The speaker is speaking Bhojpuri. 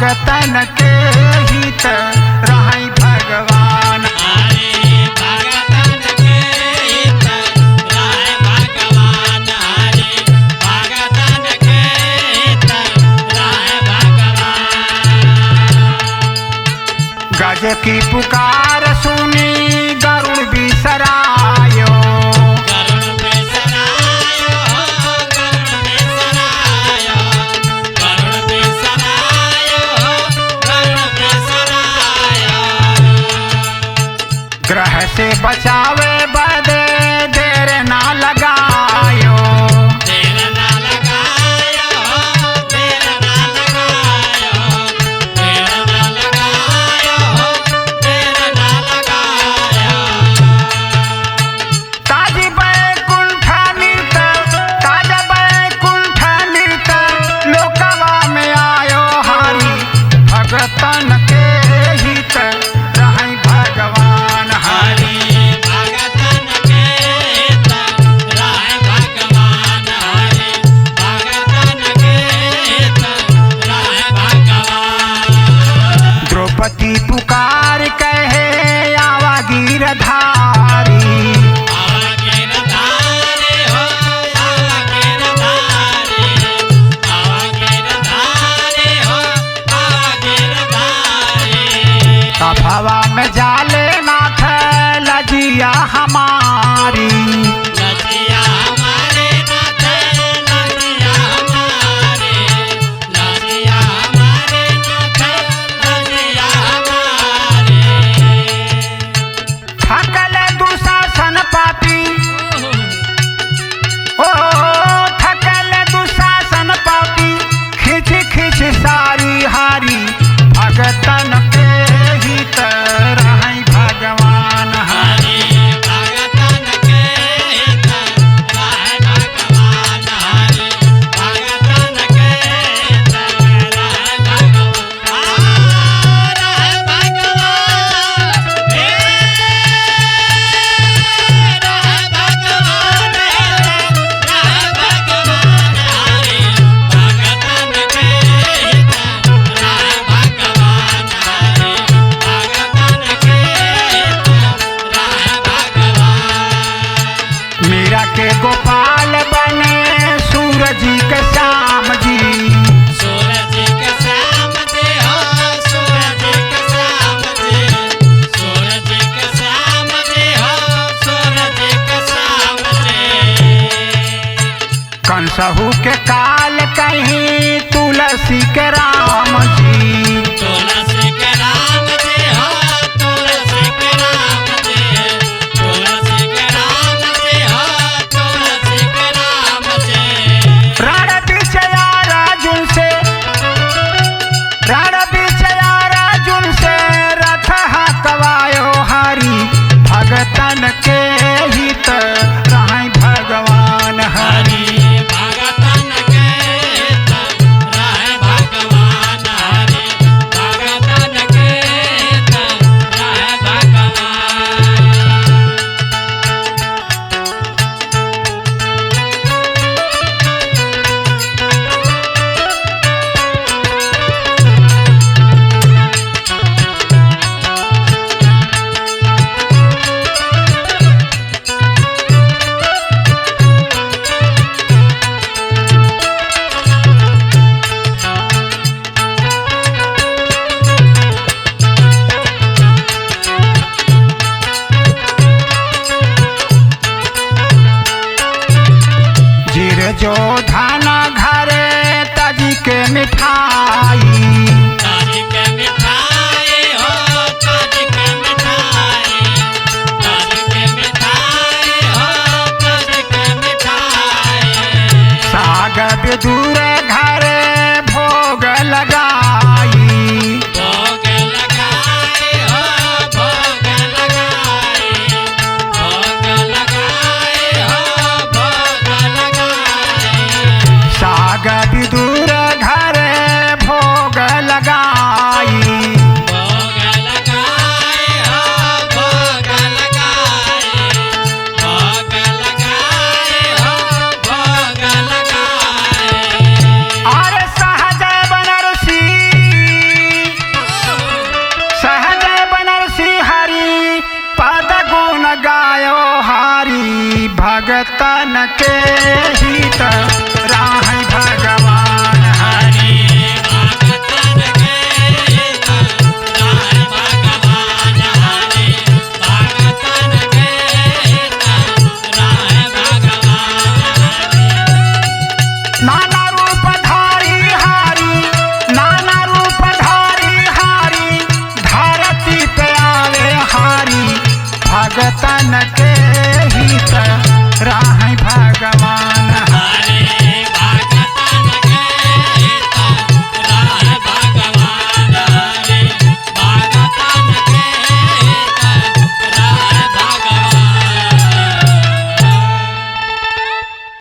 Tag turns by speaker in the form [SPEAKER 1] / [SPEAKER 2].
[SPEAKER 1] भगतन के हित रहई भगवान।
[SPEAKER 2] हरि भगतन के हित राय भगवान। हरि भगतन के हित राय भगवान।
[SPEAKER 1] गज की पुकार सुनी गरुड़ बिसरायो।
[SPEAKER 2] गरुड़ बिसरायो, गरुड़ बिसरायो, गरुड़ बिसरायो, गरुड़ बिसरायो।
[SPEAKER 1] ग्रह से बचावे बदे देर ना लगायो।
[SPEAKER 2] देर ना लगायो, देर ना लगायो, देर ना लगायो, देर ना लगायो।
[SPEAKER 1] ताज बैकुंठ नित, ताज बैकुंठ नित, लोकवा में आयो हरि भगतन के हित रहई भगवान। हरि
[SPEAKER 2] हरि भगतन के हित राय भगवान। हरि भगतन के हित राय भगवान।
[SPEAKER 1] द्रौपदी पुकार कहे आवा गिरधारी।
[SPEAKER 2] आवा गिरधारी हो, आवा गिरधारी, आवा गिरधारी हो, आवा गिरधारी।
[SPEAKER 1] सभवा में जाले नाथ लजिया हमारी।
[SPEAKER 2] लजिया हमारे नाथ, लजिया हमारे, लजिया हमारे नाथ, लजिया हमारे।
[SPEAKER 1] थकल दुशासन पापी, ओ थकल दुशासन पापी, खिंच खिंच सारी हारी भगतन के हित रहई भगवान। हरि
[SPEAKER 2] हरि भगतन के हित राय भगवान। हरि भगतन के हित राय भगवान। राय भगवान, हे राय भगवान, राय भगवान। हरि भगतन के हित राय भगवान। हरि भगतन के हित राय भगवान।
[SPEAKER 1] मीरा के गोपाल बने सूरज के श्याम जी।
[SPEAKER 2] सूरज के श्याम जी हो, सूरज के श्याम जी, सूरज के श्याम जी हो, सूरज के श्याम जी।
[SPEAKER 1] कंसहू के काल कहीं तुलसी के राम जी।
[SPEAKER 2] तुलसी के राम जी हो, तुलसी के राम जी, तुलसी के राम जी हो, तुलसी के राम जी।
[SPEAKER 1] रण विषया राजुन से, रण विषया राजुन से रथ हकवायो हरि भगतन के हित रहई भगवान। हरि
[SPEAKER 2] हरि भगतन के हित राय भगवान। हरि भगतन के हित राय भगवान।
[SPEAKER 1] जीर जो धान घरे तजी के मिठाई।
[SPEAKER 2] ताज के मिठाई हो, ताज के मिठाई, ताज के मिठाई हो, ताज के मिठाई।
[SPEAKER 1] साग विदुर घरे भोग लगाई।
[SPEAKER 2] भोग लगाए हो, भोग लगाए, भोग लगाए हो, भोग लगाए।
[SPEAKER 1] के।